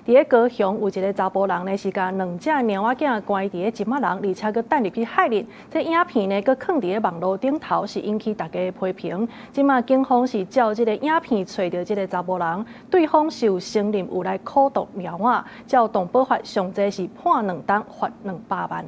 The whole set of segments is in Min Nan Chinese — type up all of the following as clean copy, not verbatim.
佇咧高雄有一个查埔人呢，是共兩隻貓仔囝關佇咧石仔籠，而且閣擲入去海裡。這影片呢，閣囥佇咧網路頂頭，是引起大家的批評。這馬警方是照這個影片揣著這个查埔人，對方是有承認有來苦毒貓仔，照動保法上濟是判2冬，罰200萬。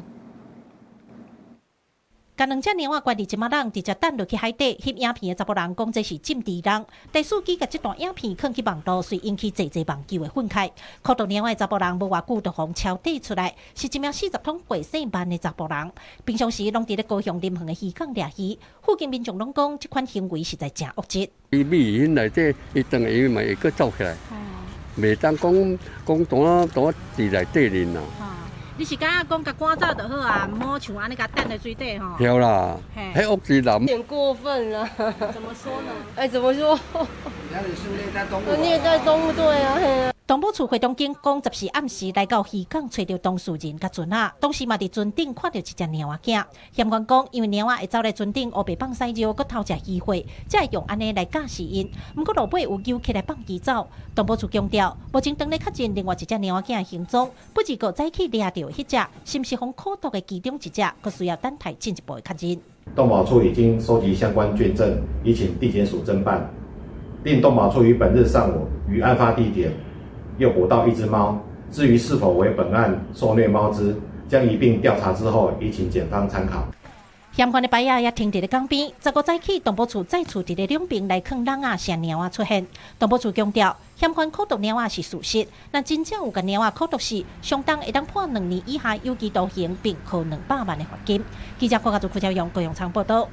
共兩隻貓仔關佇石仔籠，直接擲落去海底。翕影片的查埔人講這是政治人。第四機共這段影片囥去網路，遂引起濟濟網友的憤慨。苦毒貓仔的查埔人無偌久就予抄底出來，是一名40桶過細萬的查埔人。平常時攏佇咧高雄林園的漁港掠魚。附近民眾攏講，這款行為實在誠惡質。伊米魚內底，伊當下嘛會閣走起來，袂當講講當當佇內底裡啦。你是感覺講共趕走就好啊，毋好像按呢共擲佇水底吼。對啦，彼惡質人。有點過分了。怎麼說呢？哎，怎麼說？那裡是虐待動物。虐待動物，對啊，嘿啊。動保處會同警方14暗時來到漁港，揣著當事人佮船仔，當時嘛佇船頂看著一隻貓仔囝。嫌犯講，因為貓仔會走來船頂烏白放屎尿，閣偷食魚貨，才會用按呢來教示𪜶。毋過落尾有揪起來放伊走。動保處強調，目前當咧確認另外一隻貓仔囝的行蹤，不過早起掠著彼隻，是毋是予苦毒的其中一隻，閣需要等待進一步的確認。動保處已經收集相關卷證，已請地檢署偵辦。另動保處於本日上午於案發地點又捕到一隻貓，至於是否為本案受虐貓隻，將一併調查之後，以請檢方參考。嫌犯的牌仔也停佇咧港邊。15早起，動保處再次佇咧兩爿來囥籠仔，生貓仔出現。動保處強調，嫌犯苦毒貓仔是事實，若真正有共貓仔苦毒死，相當會當判2年以下有期徒刑，並科200萬的罰金。記者郭家祖、柯昭勇、高永昌報道。